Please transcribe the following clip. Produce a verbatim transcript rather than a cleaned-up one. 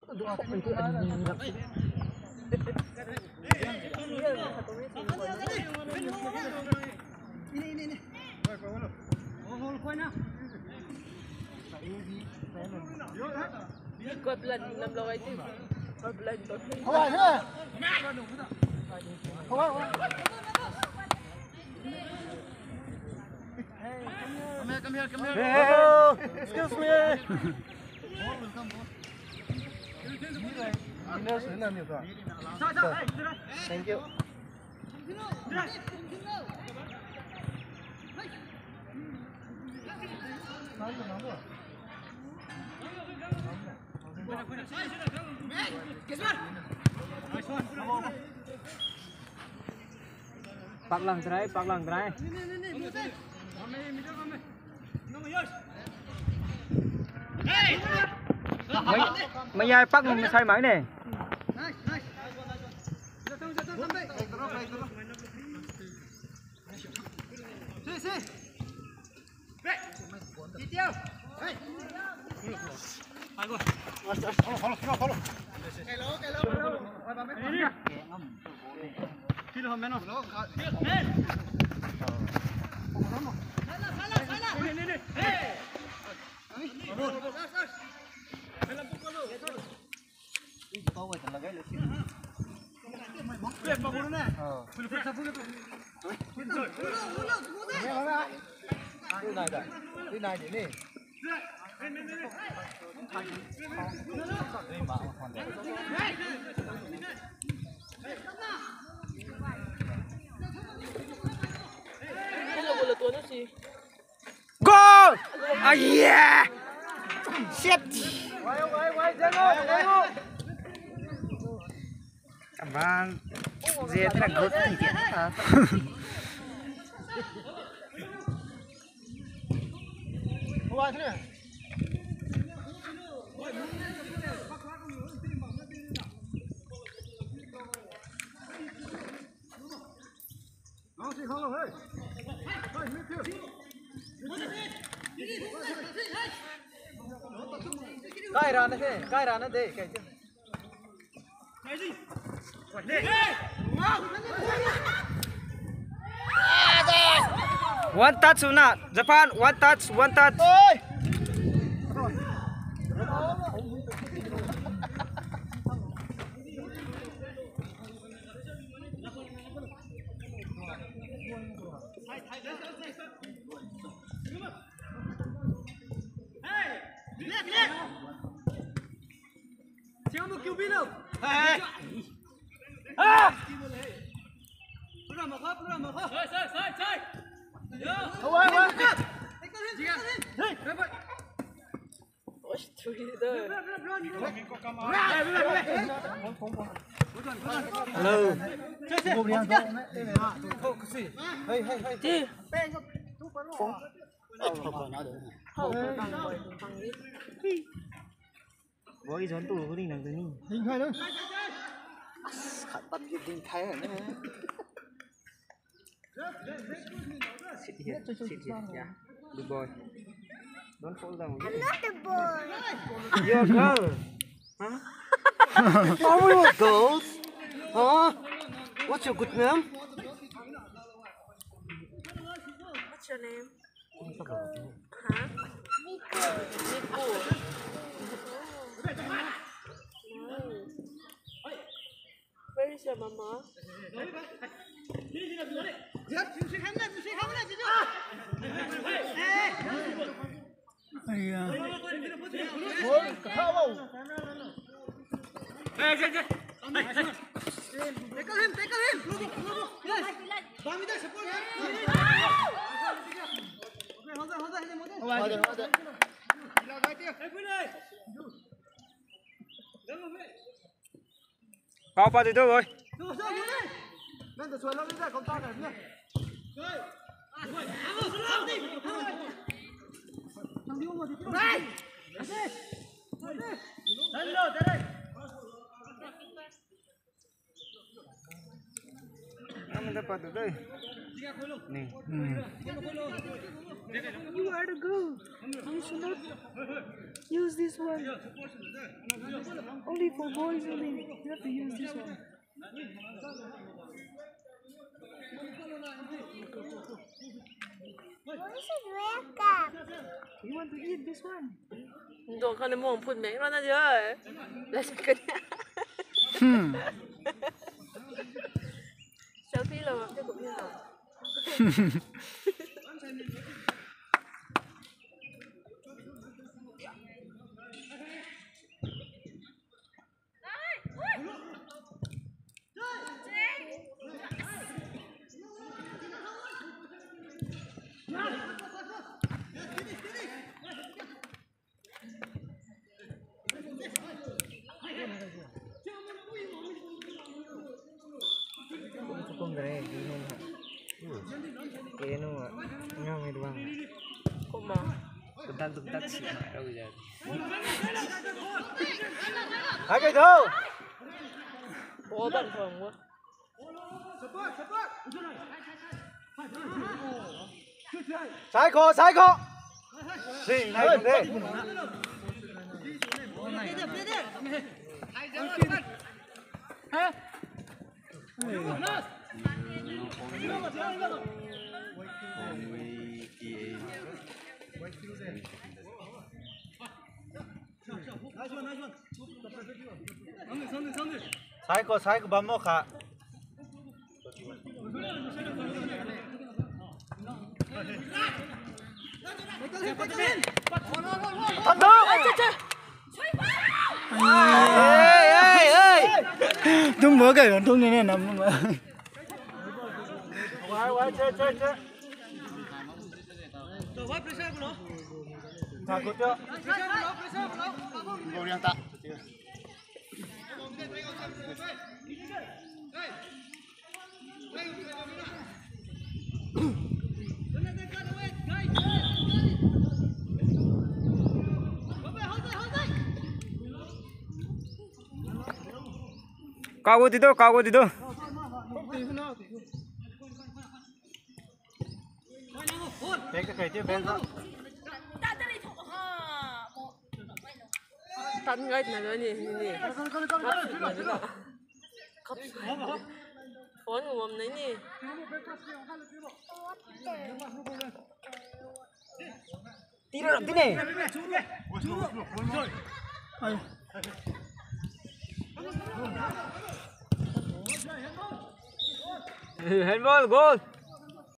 Come here, come here, come here. Hey, excuse me. Thank you. Pak lang try, pak lang try. Mei, mei ai pak nung na sai mai ne. Goal! Ah, yeah! Shit! Come on. Zia tena good. Kai rana de, kai rana de, kai. One touch na, Japan, one touch, one touch. Hello. Hey, hey, hey. Boy, zone two ko ding nang tu ni. Ding khai na. Khat pat ki ding khai na. Sit here, sit here. Yeah. Good boy. Don't fall down. I'm not a boy. You're a girl. Huh? Are we all girls? Huh? What's your good name? What's your name? Huh? Nico. Nico. Nice. Where is your mama? Tackle him, tackle him. Yes. Hold on, hold on, hold on. Kau pa tu tu, boy. Ang da pa tu tu. You are the girl. You should not use this one. Only for boys only. You have to use this one. This is welcome. You want to eat this one? Dua khan mung phun meng rana jo. Lasi kanya. Hmm. Selfie lo, selfie lo. Kumma. Kudan tuk tat si ma rau ja. Hai kai tho. Ball ban thong wo. Sai kho, sai kho. Sing, nai de. Sai kho, sai kho, bam mo kha. Thang do. Hey, hey, hey. Tum bo kai, tum ni ne nam. Wai, wai, che, che, che. Kago di do, kago di do. Bag ta kai tiu, bag ta. Tan ngai na lo ni, ni, ni. Phone ngam nai ni. Tira ram tine. Handball, goal.